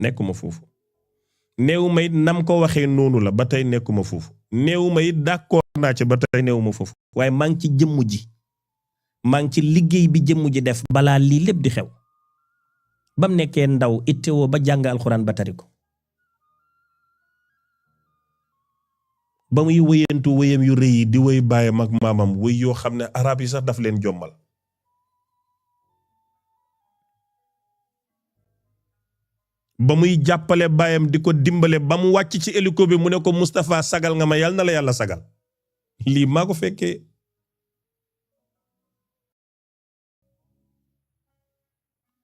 nekkuma foofu néewuma it nam ko waxee noonu la ba tey nekkuma foofu néewuma it d'accord naa ci ba tey néewuma foofu waaye maa ngi ci jëmm ji maa ngi ci liggéey bi jëmm ji def balaa lii lépp di xew bam nekkee ndaw ittewoo ba jàng alxuraan ba tari ko ba muy wëyantu wëyam yu rëy yi di wëy baayam ak maamam wëy yoo xam ne arab yi sax daf leen jommal ba muy jàppale baayam di ko dimbale ba mu wàcc ci hélico bi mu ne ko Moustapha sagal nga ma yàlla na la yàlla sagal lii maa ko fekkee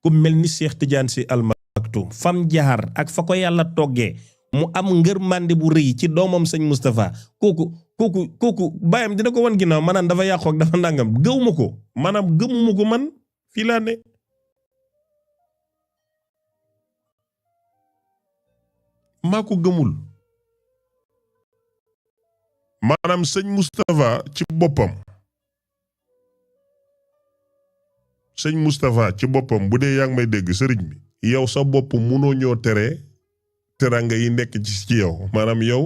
ku mel ni Cheikh Tidiane Sy Al Maktoum fam jaar ak fa ko yàlla toggee mu am ngërmande bu rëy ci doomam sëñ Moustapha kooku baayam dina ko wan ginnaaw maanaam dafa yàqu ak dafa nangam gëwuma ko maanaam gëmuma ko man fii laa ne maa ko gëmul maanaam sëñ Moustapha ci boppam bu dee yaa ngi may dégg sëriñ bi yow sa bopp munoo ñoo tere teranga yi nekk ci yow maanaam yow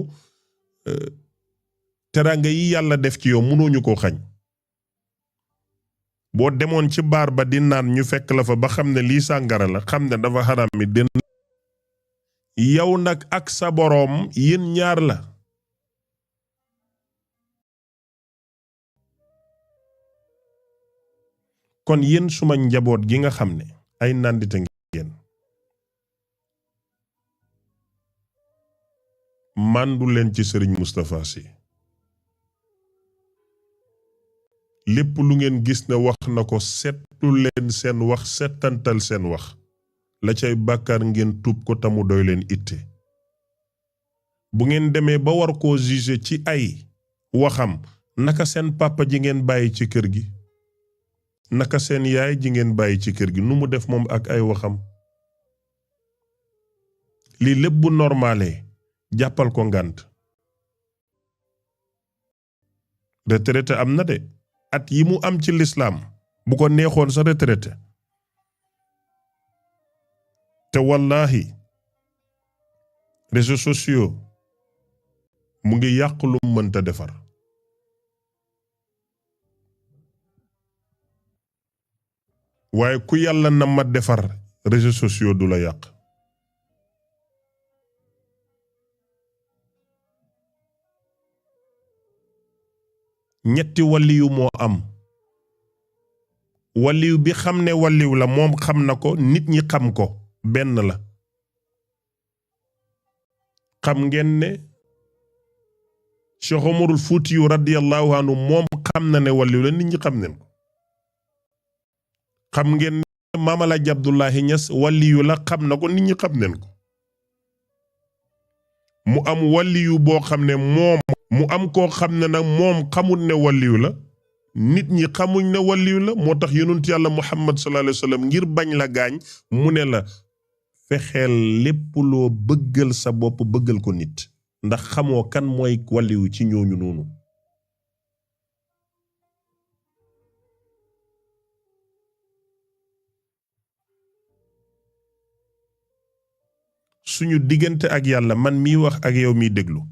teranga yi yàlla def ci yow munoo ñu ko xañ boo demoon ci baar ba di naan ñu fekk la fa ba xam ne lii sàngara la xam ne dafa xaram mi den yow nag ak sa boroom yéen ñaar la kon yéen suma njaboot gi nga xam ne ay nandite ngeen màndu leen ci sëriñ Moustapha Sy lépp lu ngeen gis ne wax na ko seetu leen seen wax settantal seen wax la cay bàkkaar ngeen tuub ko tamu doy leen itte bu ngeen demee ba war koo juger ci ay waxam naka seen papa ji ngeen bàyyi ci kër gi naka seen yaay ji ngeen bàyyi ci kër gi nu mu def moom ak ay waxam lii lépp bu normale jàppal ko ngànt retraité am na de at yi mu am ci lislaam bu ko neexoon sa retraité te wallahi réseaux sociaux mu ngi yàq lu mënta defar waaye ku yàlla na ma defar réseaux sociaux du la yàq ñetti waliyu moo am waliyu bi xam ne waliyu la moom xam na ko nit ñi xam ko benn la xam ngeen ne Cheikh Omarul Fuutiyu radiyallahu anhu moom xam na ne waliyu la nit ñi xam neen ko xam ngeen ne Maam Alaaji Abdullahi Ñas waliyu la xam na ko nit ñi xam neen ko mu am waliyu boo xam ne moom mu am koo xam ne nag moom xamul ne waliyu la nit ñi xamuñ ne waliyu la moo tax yonent yàlla Muhammad sallallahu alayhi wa sallam ngir bañ la gaañ mu ne la fexeel lépp loo bëggal sa bopp bëggal ko nit ndax xamoo kan mooy waliyu ci ñooñu noonu suñu diggante ak yàlla man miy wax ak yow miy déglu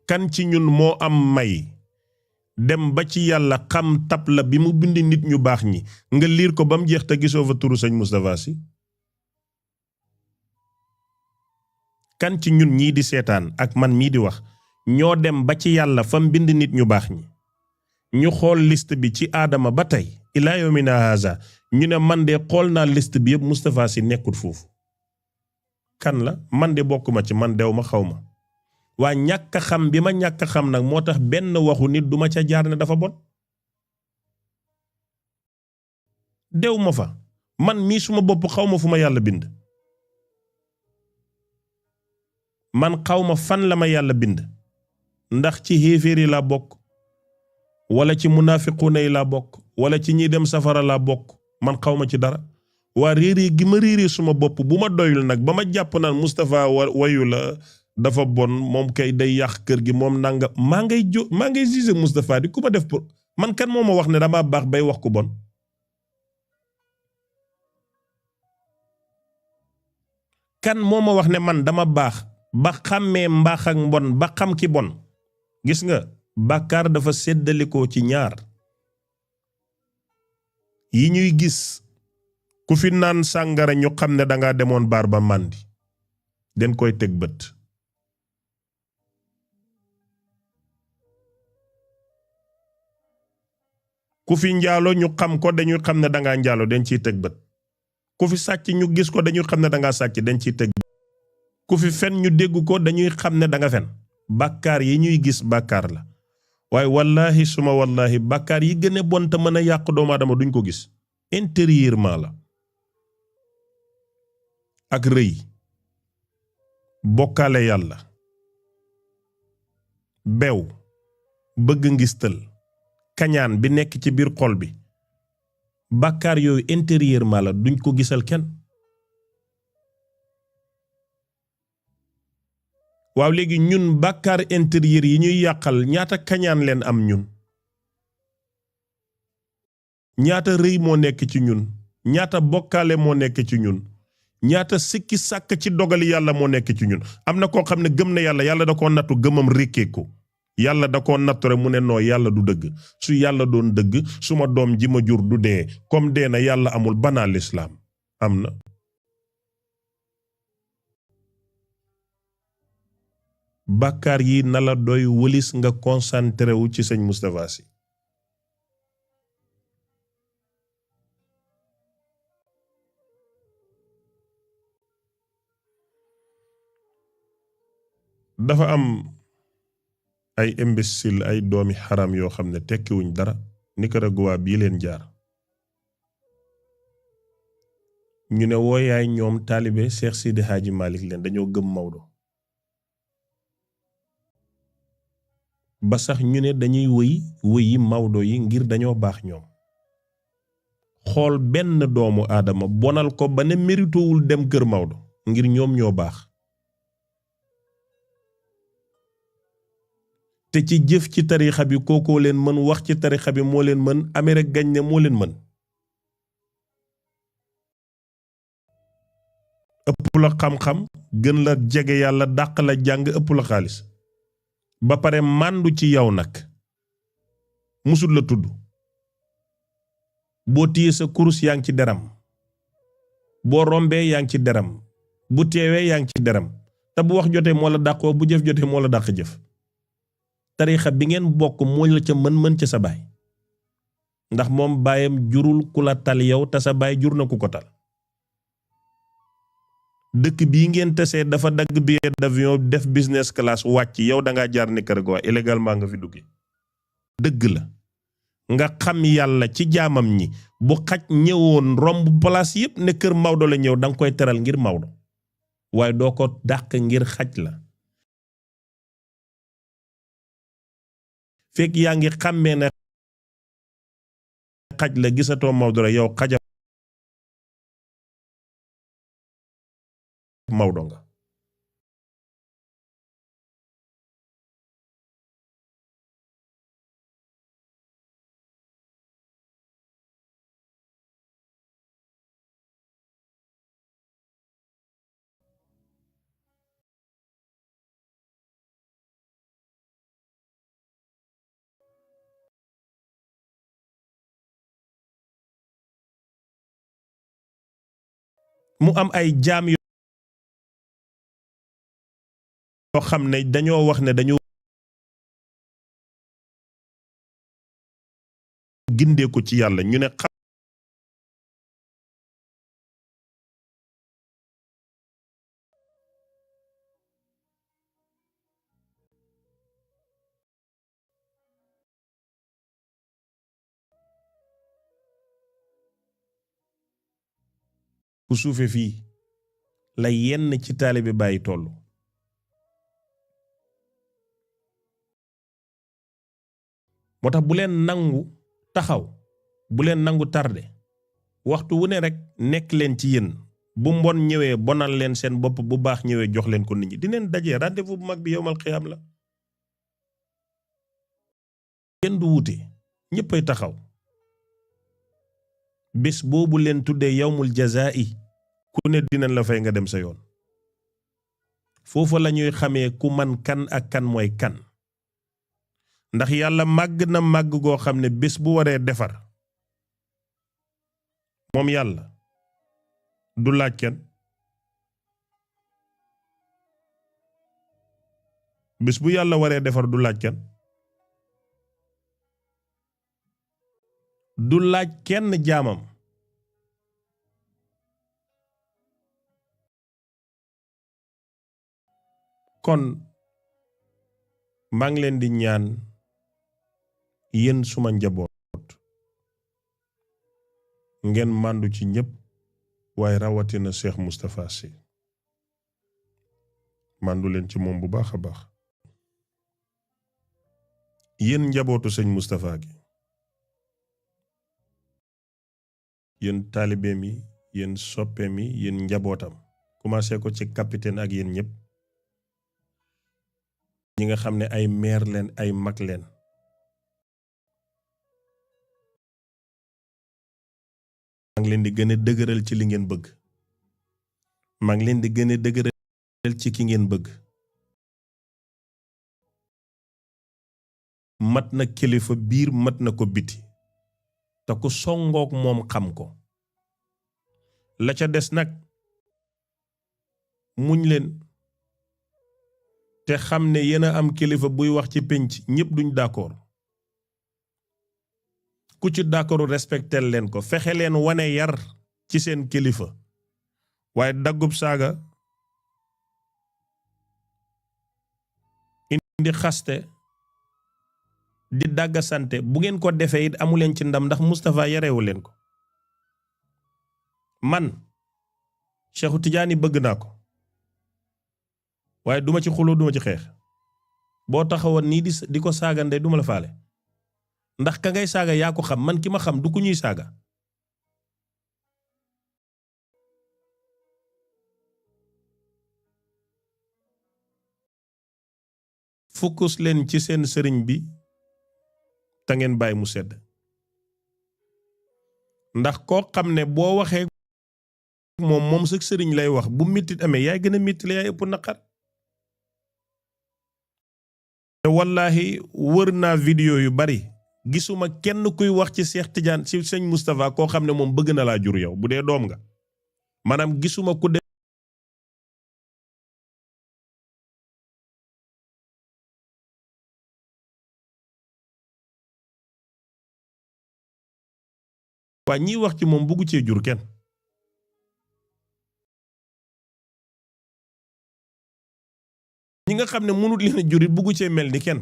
kan ci ñun moo am may dem ba ci yàlla xam tab la bi mu bind nit ñu baax ñi nga liir ko ba mu jeex te gisoo fa turu sëñ Moustapha Sy kan ci ñun ñii di seetaan ak man mii di wax ñoo dem ba ci yàlla fa mu bind nit ñu baax ñi ñu xool liste bi ci aadama ba tey ilaa yawmina haza ñu ne man de xool naa liste bi yëpp Moustapha Sy nekkut foofu kan la man de bokkuma ci man dew ma xaw ma waa ñàkk xam bi ma ñàkk xam nag moo tax benn waxu nit duma ca jaar ne dafa bon dew ma fa man mii suma bopp xaw ma fu ma yàlla bind man xaw ma fan la ma yàlla bind ndax ci xéeféer yi laa bokk wala ci munaafiquuna yi laa bokk wala ci ñiy dem safara laa bokk man xaw ma ci dara waa réerée gi ma réerée suma bopp bu ma doyul nag ba ma jàpp naan Moustapha wayu la dafa bon moom kay day yàq kër gi moom nanga maa ngay gisé Moustapha di ku ma def pour man kan moo ma wax ne dama baax bay wax ku bon kan moo ma wax ne man dama baax ba xàmmee mbaax ak mbon ba xam ki bon gis nga bàkkaar dafa séddalikoo ci ñaar yi ñuy gis ku fi naan sàngara ñu xam ne danga demoon baar ba màndi den koy teg bët ku fi njaalo ñu xam ko dañuy xam ne danga njaalo den ciy teg bët ku fi sàcc ñu gis ko dañuy xam ne danga sàcc den ciy teg ku fi fen ñu dégg ko dañuy xam ne danga fen bàkkaar yi ñuy gis bàkkaar la waaye wallahi suma wallahi bàkkaar yi gën a bon te mën a yàq doomu aadama duñ ko gis intérieurement la ak rëy bokkaale yàlla bew bëgg ngistal kañaan bi nekk ci biir xol bi bàkkaar yooyu intérieurement la duñ ko gisal kenn waaw léegi ñun bàkkaar intérieur yi ñuy yàqal ñaata kañaan leen am ñun ñaata rëy moo nekk ci ñun ñaata bokkaale moo nekk ci ñun ñaata sikki sàkk ci dogali yàlla moo nekk ci ñun am na koo xam ne gëm na yàlla da koo nattu gëmam rékkee ko yàlla da koo nattu rek mu ne noo yàlla du dëgg su yàlla doon dëgg suma doom ji ma jur du dee comme dee na yàlla amul banaa lislaam am na bàkkaar yi na la doy wëlis nga concentré wu ci sëñ Moustapha Sy dafa am ay imbécile ay doomi xaram yoo xam ne tekkiwuñ dara Nicaragua bii leen jaar ñu ne wooyaay ñoom taalibe Cheikh Sidi Hadji Malick leen dañoo gëm Maodo ba sax ñu ne dañuy wëyi Maodo yi ngir dañoo baax ñoom xool benn doomu aadama bonal ko ba ne méritowul dem kër Maodo ngir ñoom ñoo baax te ci jëf ci tarixa bi kookoo leen mën wax ci tarixa bi moo leen mën Amérique gañ ne moo leen mën ëpp la xam-xam gën la jege yàlla dàq la jàng ëpp la xaalis ba pare màndu ci yow nag musul la tudd boo téye sa kurus yaa ngi ci deram boo rombee yaa ngi ci deram bu teewee yaa ngi ci deram te bu wax jotee moo la dàqoo bu jëf jotee moo la dàq jëf tarixa bi ngeen bokk moo la ca mën ca sa baay ndax moom baayam jurul ku la tal yow te sa baay jur na ku ko tal dëkk bii ngeen tesee dafa dagg billet d'avion def business class wàcc yow dangaa jaar Nicaragua illégalement nga fi dugge dëgg la nga xam yàlla ci jaamam ñi bu xaj ñëwoon romb place yépp ne kër Maodo la ñëw danga koy teral ngir Maodo waaye doo ko dàq ngir xaj la fekk yaa ngi xàmmee ne xaj la gisatoo Maodo la yow xaja Maodo nga mu am ay jaam yoo xam ne dañoo wax ne dañoo gindee ko ci yàlla ñu ne xam ku suufe fii la yenn ci taalibe bàyyi tollu moo tax bu leen nangu taxaw bu leen nangu tarde waxtu wu ne rek nekk leen ci yéen bu mbon ñëwee bonal leen seen bopp bu baax ñëwee jox leen ko nit ñi dineen dajee rendez-vous bu mag bi yowmal xiyaam la kenn du wuute ñëppay taxaw bés boobu leen tuddee yawmul jazaa'i ku ne dinañ la fay nga dem sa yoon foofa la ñuy xamee ku man kan ak kan mooy kan ndax yàlla màgg na màgg goo xam ne bés bu waree defar moom yàlla du laaj kenn bés bu yàlla waree defar du laaj kenn du laaj kenn jaamam kon maa ngi leen di ñaan yéen suma njaboot ngeen màndu ci ñépp waaye rawatina Cheikh Moustapha Sy màndu leen ci moom bu baax a baax yéen njabootu sëñ Moustapha gi yéen taalibeem yi yéen soppeem yi yéen njabootam commencé ko ci capitaine ak yéen ñépp ñi nga xam ne ay meer leen ay mag leen maa ngi leen di gën a dëgëral ci li ngeen bëgg maa ngi leen di gën a dëgëral ci ki ngeen bëgg mat na kilifa biir mat na ko biti te ku songook moom xam ko la ca des nag muñ leen te xam ne yéen a am kilifa buy wax ci pénc ñépp duñ d'accord ku ci d'accordu respectel leen ko fexe leen wane yar ci seen kilifa waaye daggub saaga indi xaste di dàgga sante bu ngeen ko defee it amu leen ci ndam ndax Moustapha yarewu leen ko man Cheikhu Tidiane bëgg naa ko waaye duma ci xuloo duma ci xeex boo taxawoon nii di ko saaga ndey duma la faale ndax ka ngay saaga yaa ko xam man ki ma xam du ku ñuy saaga focus leen ci seen sëriñ bi te ngeen bàyyi mu sedd ndax koo xam ne boo waxee moom sa sëriñ lay wax bu mettit amee yaay gën a metti la yaay ëpp naqar te wallahi wër naa vidéo yu bari gisuma kenn kuy wax ci Cheikh Tidiane ci sëñ Moustapha koo xam ne moom bëgg na laa jur yow bu dee doom nga maanaam gisuma ku de waa ñiy wax ci moom bëggu cee jur kenn ñi nga xam ne mënut leen a jurit bëggu cee mel ni kenn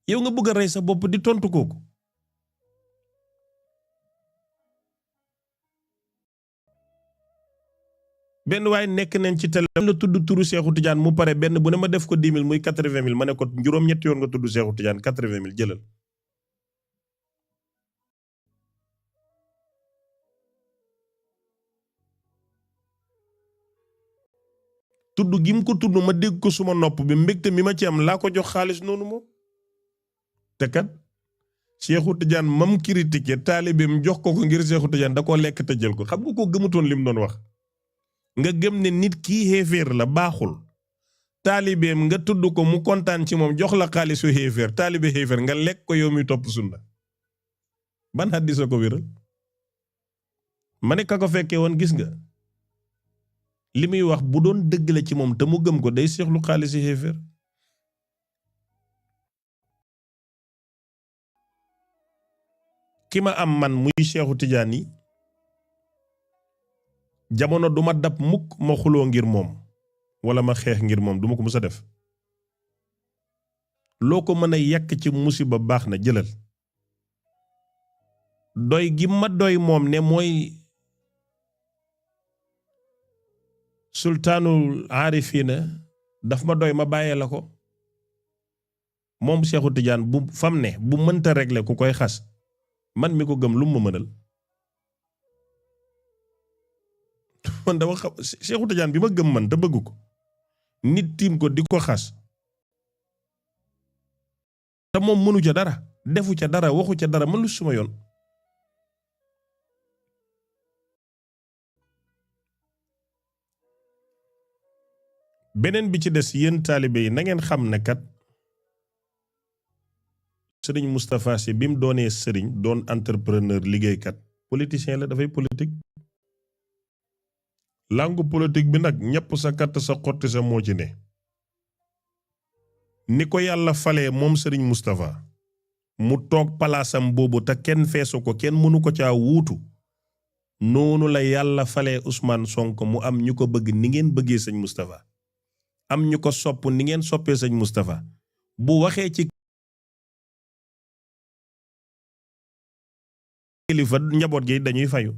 yow nga bëgg a rey sa bopp di tontu kooku benn waaye nekk nañ ci télé la tudd turu Cheikhou Tidiane mu pare benn bu ne ma def ko 10 000 muy 80 000 ma ne ko juróom-ñetti yoon nga tudd Cheikhou Tidiane 80 000 jëlal tudd gi mu ko tudd ma dégg ko suma nopp bi mbégte mi ma ci am laa ko jox xaalis noonu moom te kat Cheikhou Tidiane mam critiqué taalibeem jox ko ngir Cheikhou Tidiane da koo lekk te jël ko xam nga ko gëmutoon lim doon wax nga gëm ne nit kii xéeféer la baaxul taalibeem nga tudd ko mu kontaan ci moom jox la xaalisu xéeféer taalibe xéeféer nga lekk ko yow mi topp sunna ban hàddis a ko wéral ma ne ka ko fekkee woon gis nga li muy wax bu doon dëgg la ci moom te mu gëm ko day seexlu xaalisi xéeféer ki ma am man muy Cheikhou Tidiane yi jamono duma dab mukk ma xuloo ngir moom wala ma xeex ngir moom duma ko mës a def loo ko mën a yàq ci musiba baax na jëlal doy gi ma doy moom ne mooy sultaanul aarifiina daf ma doy ma bàyyee la ko moom Cheikhou Tidiane bu fam ne bu mënta régler ku koy xas man mi ko gëm lu mu ma mënal man dama xam Cheikhou Tidiane bi ma gëm man te bëgg ko nit tiim ko di ko xas te moom mënu ca dara defu ca dara waxu ca dara man lu suma yoon beneen bi ci des yéen taalibe yi na ngeen xam ne kat sëriñ Moustapha Sy bi mu doonee sëriñ doon entrepreneur liggéeykat politicien la dafay politique langue politique bi nag ñepp sa katt sa xotti sa moo ci ne ni ko yàlla falee moom sëriñ Moustapha mu toog palaasam boobu te kenn feesu ko kenn mënu ko caa wuutu noonu la yàlla falee Ousmane Sonko mu am ñu ko bëgg ni ngeen bëggee sëñ Moustapha am ñu ko sopp ni ngeen soppee sëñ Moustapha bu waxee ci kilifa njaboot gi dañuy fayu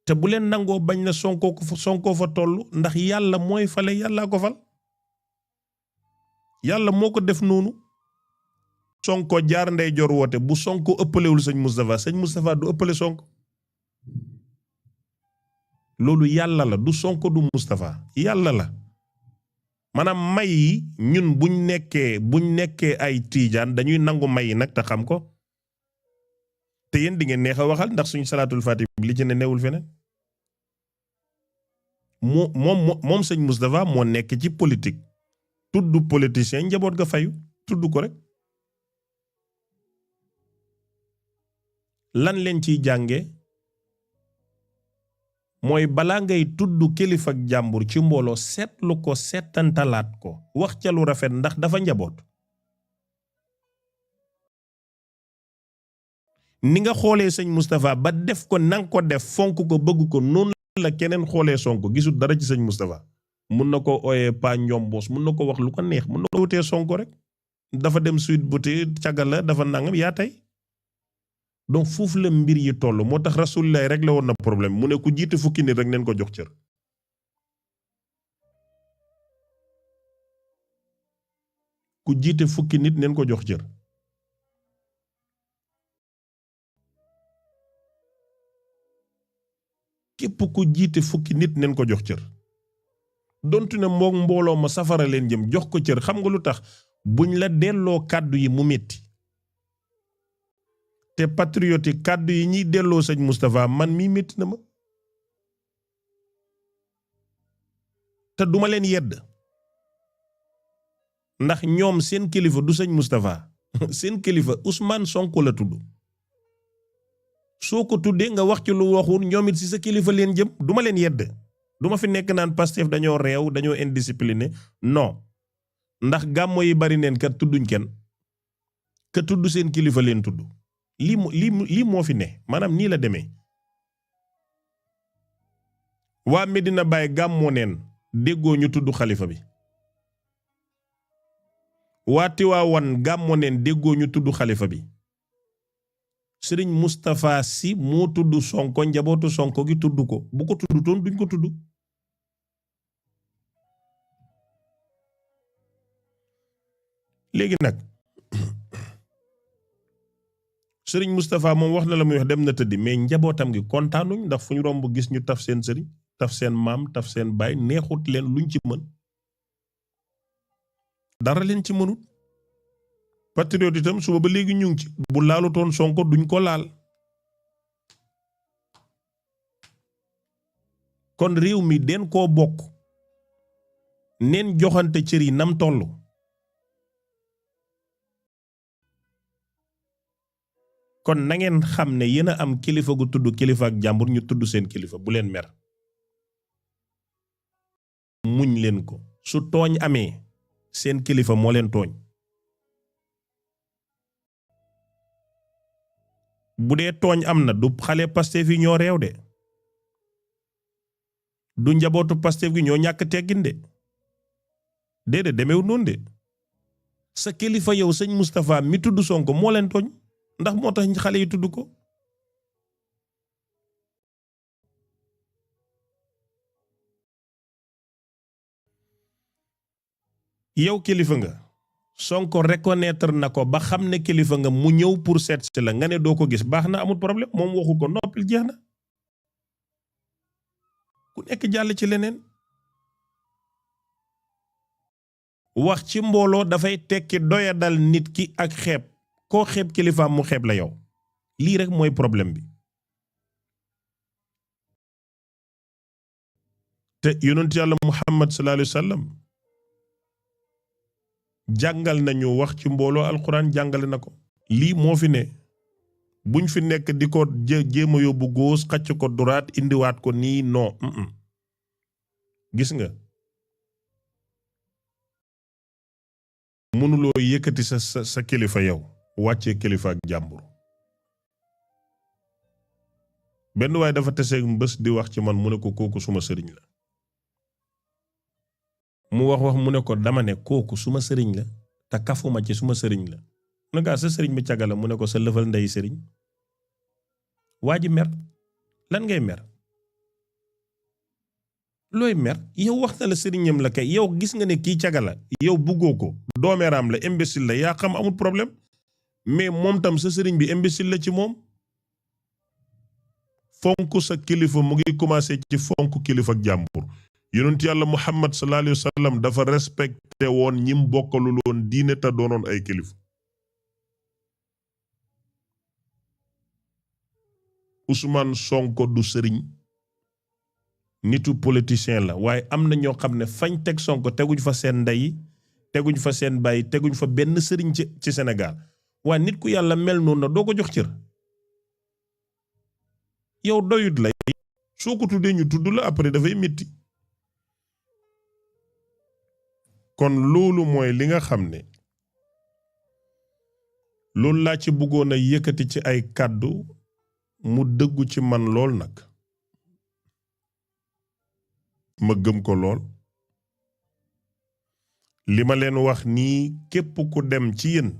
te bu leen nangoo bañ na Sonko fa toll ndax yàlla mooy fale yàllaa ko fal yàlla moo ko def noonu Sonko jaar ndey jor woote bu Sonko ëppalewul sëñ Moustapha du ëppale Sonko loolu yàlla la du Sonko du Moustapha yàlla la maanaam may yi ñun buñ nekkee ay tiijaan dañuy nangu may yi nag te xam ko te yéen di ngeen neex a waxal ndax suñu salaatul fatih li ci ne newul feneen moom sëñ Moustapha moo nekk ci politique tudd politicien njaboot ga fayu tudd ko rek lan leen ciy jànge mooy balaa ngay tudd kilifa ak jàmbur ci mbooloo seetlu ko seetantalaat ko wax ca lu rafet ndax dafa njaboot ni nga xoolee sëñ Moustapha ba def ko nang ko def fonk ko bëgg ko noonu la keneen xoolee Sonko gisul dara ci sëñ Moustapha mun na ko ooyee pa njomboos mun na ko wax lu ko neex mun na ko wutee Sonko rek dafa dem suite bu te cagal la dafa nangam yaa tey donc foofu la mbir yi toll moo tax rasulullah rek la woon na problème mu ne ku jiite fukki nit rek neen ko jox cër ku jiite fukki nit neen ko jox cër képp ku jiite fukki nit neen ko jox cër dontu ne moom mbooloo ma safara leen jëm jox ko cër xam nga lu tax buñ la delloo kàddu yi mu metti te patriotique kàddu yi ñuy delloo sëñ Moustapha man mii metti na ma te duma leen yedd ndax ñoom seen kilifa du sëñ Moustapha seen kilifa Ousmane Sonko la tudd soo ko tuddee nga wax ci lu waxul ñoom it si sa kilifa leen jëm duma leen yedd duma fi nekk naan Pastef dañoo réew dañoo indiscipliné non ndax gàmmo yi bari neen kat tudduñ kenn ka tudd seen kilifa leen tudd lii moo fi ne maanaam nii la demee waa Medina Baye gàmmoo neen déggoo ñu tudd xalifa bi waa Tiwaawan gàmmoo neen déggoo ñu tudd xalifa bi Sëriñ Moustapha Sy moo tudd Sonko njabootu Sonko gi tudd ko bu ko tudd toon duñ ko tudd léegi nag Sëriñ Moustapha moom wax na la muy wax dem na tëddi mais njabootam gi kontaanuñ ndax fu ñu romb gis ñu taf seen sëriñ taf seen maam taf seen baay neexut leen luñ ci mën dara leen ci mënut patriote itam suba ba léegi ñu ngi ci bu laalutoon Sonko duñ ko laal kon réew mi den koo bokk neen joxante cër yi nam tollu kon na ngeen xam ne yéen a am kilifa gu tudd kilifa ak jàmbur ñu tudd seen kilifa bu leen mer muñ leen ko su tooñ amee seen kilifa moo leen tooñ bu dee tooñ am na du xale Pastef yi ñoo réew de du njabootu Pastef gi ñoo ñàkk teggin de déedéet demeewul noonu de sa kilifa yow sëñ Moustapha mi tudd Sonko moo leen tooñ ndax moo tax xale yi tudd ko yow kilifa nga Sonko reconnaître na ko ba xam ne kilifa nga mu ñëw pour seet si la nga ne doo ko gis baax na amul problème moom waxu ko noppil jeex na ku nekk jàll ci leneen wax ci mbooloo dafay tekki doyadal nit ki ak xeeb koo xeeb kilifaam mu xeeb la yow lii rek mooy problème bi te yonent yàlla Muhammad sallallahu alayhi wa sallam jàngal nañu wax ci mbooloo alquran jàngale na ko lii moo fi ne buñ fi nekk di ko jéem a yóbbu góos xacc ko duraat indiwaat ko nii non gis nga mënuloo yëkkati sa kilifa yow wàccee kilifa ak jàmbur benn waaye dafa teseeg mbës di wax ci man mu ne ko kooku suma sëriñ la mu wax mu ne ko dama ne kooku suma sëriñ la te kafuma ci suma sëriñ la mu ne gaa sa sëriñ bi cagala mu ne ko sa lëfal ndey sëriñ waa ji mer lan ngay mer looy mer yow wax na la sëriñam la kay yow gis nga ne kii cagala yow buggoo ko doomeeraam la imbécile la yaa xam amul problème mais moom tam sa sëriñ bi imbécile la ci moom fonk sa kilifa mu ngi commencé ci fonk kilifa ak jàmbur yonent yàlla Muhammad sallallahu alayhi wa sallam dafa respecté woon ñim bokkalul woon diine te doonoon ay kilifa Ousmane Sonko du sëriñ nitu politicien la waaye am na ñoo xam ne fañ teg Sonko teguñ fa seen ndey teguñ fa seen baay teguñ fa benn sëriñ ci Sénégal waaye nit ku yàlla mel noonu na doo ko jox cër yow doyut la soo ko tuddee ñu tudd la après dafay métti kon loolu mooy li nga xam ne loolu laa ci bëggoon a yëkkati ci ay kàddu mu dëggu ci man lool nag ma gëm ko lool li ma leen wax nii képp ku dem ci yéen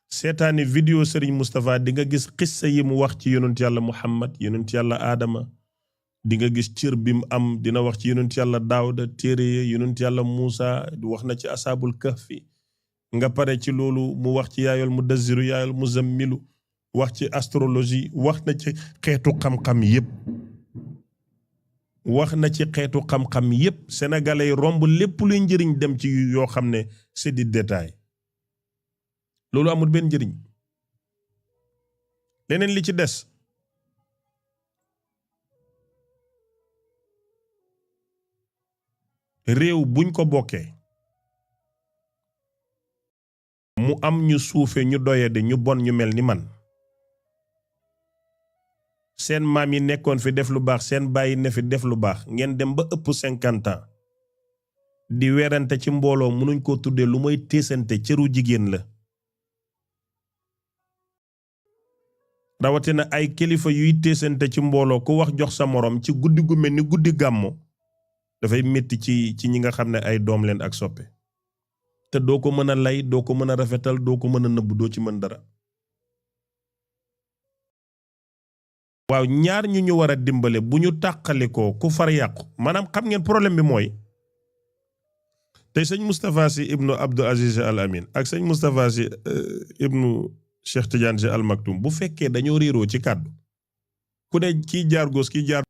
seetaani vidéo Serigne Moustapha di nga gis xissa yi mu wax ci yonent yàlla Muhammad yonent yàlla Adama di nga gis cër bi mu am dina wax ci yonent yàlla Daawuda téere yonent yàlla Muusa wax na ci asaabul kahfi nga pare ci loolu mu wax ci yaayol mudazziru yaayol muzammilu wax ci astrologie wax na ci xeetu xam-xam yépp wax na ci xeetu xam-xam yépp sénégalais romb lépp luy njëriñ dem ci yoo xam ne c'est du détail loolu amul benn njëriñ leneen li ci des réew buñ ko bokkee mu am ñu suufe ñu doyade ñu bon ñu mel ni man seen maam yi nekkoon fi def lu baax seen bàyyi ne fi def lu baax ngeen dem ba ëpp 50 ans di werante ci mbooloo mënuñ koo tuddee lu mooy téesante cëru jigéen la rawatina ay kilifa yuy téesante ci mbooloo ku wax jox sa morom ci guddi gu mel ni guddi gàmmo dafay métti ci ñi nga xam ne ay doom leen ak soppe te doo ko mën a lay doo ko mën a rafetal doo ko mën a nëbb doo ci mën dara waaw ñaar ñu war a dimbale bu ñu tàqalikoo ku far yàqu maanaam xam ngeen problème bi mooy tey sëñ Moustapha Sy ibnu Abdou Aziz Al Amin ak sëñ Moustapha Sy ibnu Cheikh Tidiane Sy Al Maktoum bu fekkee dañoo réeroo ci kàddu ku ne kii jaar gos kii jaar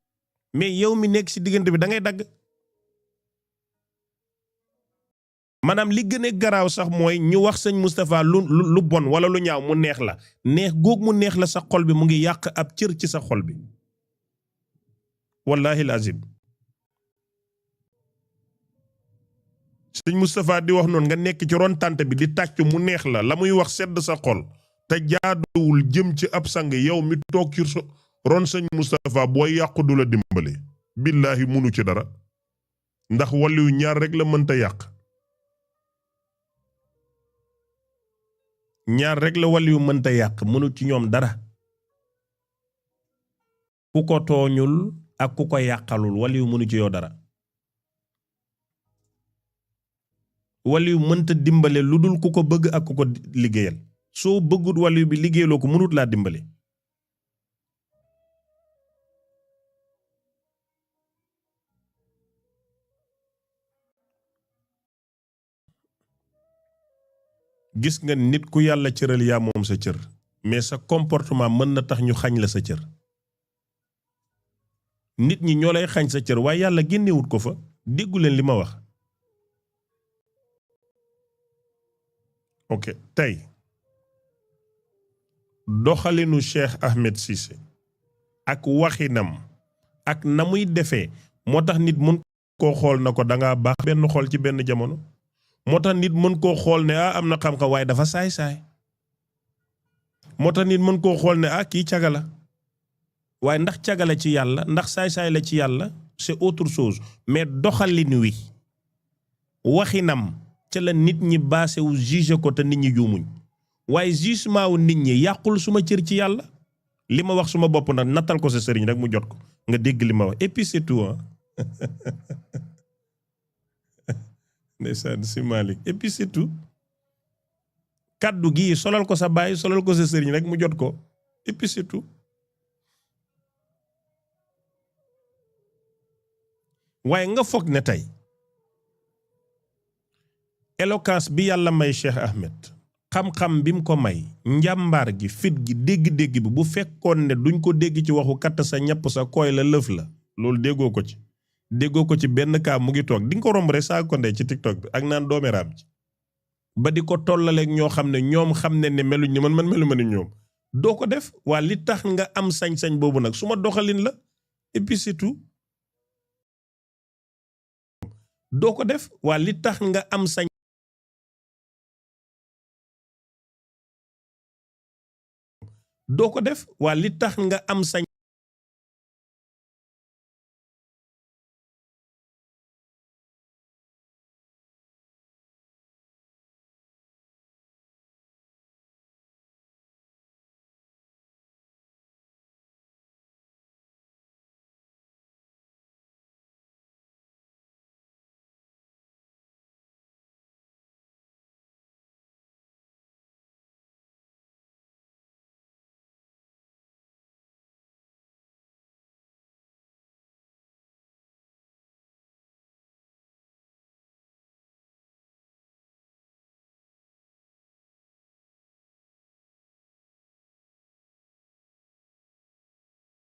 mais yow mi nekk ci diggante bi da ngay dagg maanaam li gën a garaaw sax mooy ñu wax sëñ Moustapha lu bon wala lu ñaaw mu neex la neex góog mu neex la sa xol bi mu ngi yàq ab cër ci sa xol bi wallahi lazim sëñ Moustapha di wax noonu nga nekk ci ron tànt bi di tàcc mu neex la muy wax sedd sa xol te jaaduwul jëm ci ab sang yow mi toog ci ron sëñ Moustapha booy yàqu du la dimbale billahi munu ci dara ndax waliyu ñaar rek la mënta yàq ñaar rek la waliyu mënta yàq mënu ci ñoom dara ku ko tooñul ak ku ko yàqalul waliyu mënu ci yow dara waliyu mënta dimbale lu dul ku ko bëgg ak ku ko liggéeyal soo bëggut waliyu bi liggéeyaloo ko mënut laa dimbale gis nga nit ku yàlla cëral yaa moom sa cër mais sa comportement mën na tax ñu xañ la sa cër nit ñi ñoo lay xañ sa cër waaye yàlla génnewut ko fa déggu leen li ma wax ok tey doxalinu Cheikh Ahmed Cissé ak waxinam ak na muy defee moo tax nit mën koo xool na ko dangaa baax benn xool ci benn jamono moo tax nit mën koo xool ne am na xam-xam waaye dafa saay-saay moo tax nit mën koo xool ne kii caga la waaye ndax caga la ci yàlla ndax saay-saay la ci yàlla c'est autre chose mais doxalin wi waxinam ca la nit ñi baase wu juge ko te nit ñi juumuñ waaye jugement wu nit ñi yàqul suma cër ci yàlla li ma wax suma bopp nag nattal ko sa sëriñ rek mu jot ko nga dégg li ma wax et puis c'est tout ndeysaan si Malick et puis c'est tout kaddu gi solal ko sa baay solal ko sa sëriñ rek mu jot ko et puis c'est tout waaye nga foog ne tey éloquence bi yàlla may Cheikh Ahmed xam-xam bi mu ko may njàmbaar gi fit gi dégg-dégg bi bu fekkoon ne duñ ko dégg ci waxu katt sa ñapp sa koy la lëf la loolu déggoo ko ci benn kaa mu ngi toog di nga ko romb rek saa ko ndey ci TikTok bi ak naan doomeraam ci ba di ko tollaleeg ñoo xam ne ñoom xam ne meluñ ni man melu ma ni ñoom doo ko def waa li tax nga am sañ-sañ boobu nag su ma doxalin la et puis c'est tout doo ko def waa li tax nga am sañ doo ko def waa li tax nga am sañ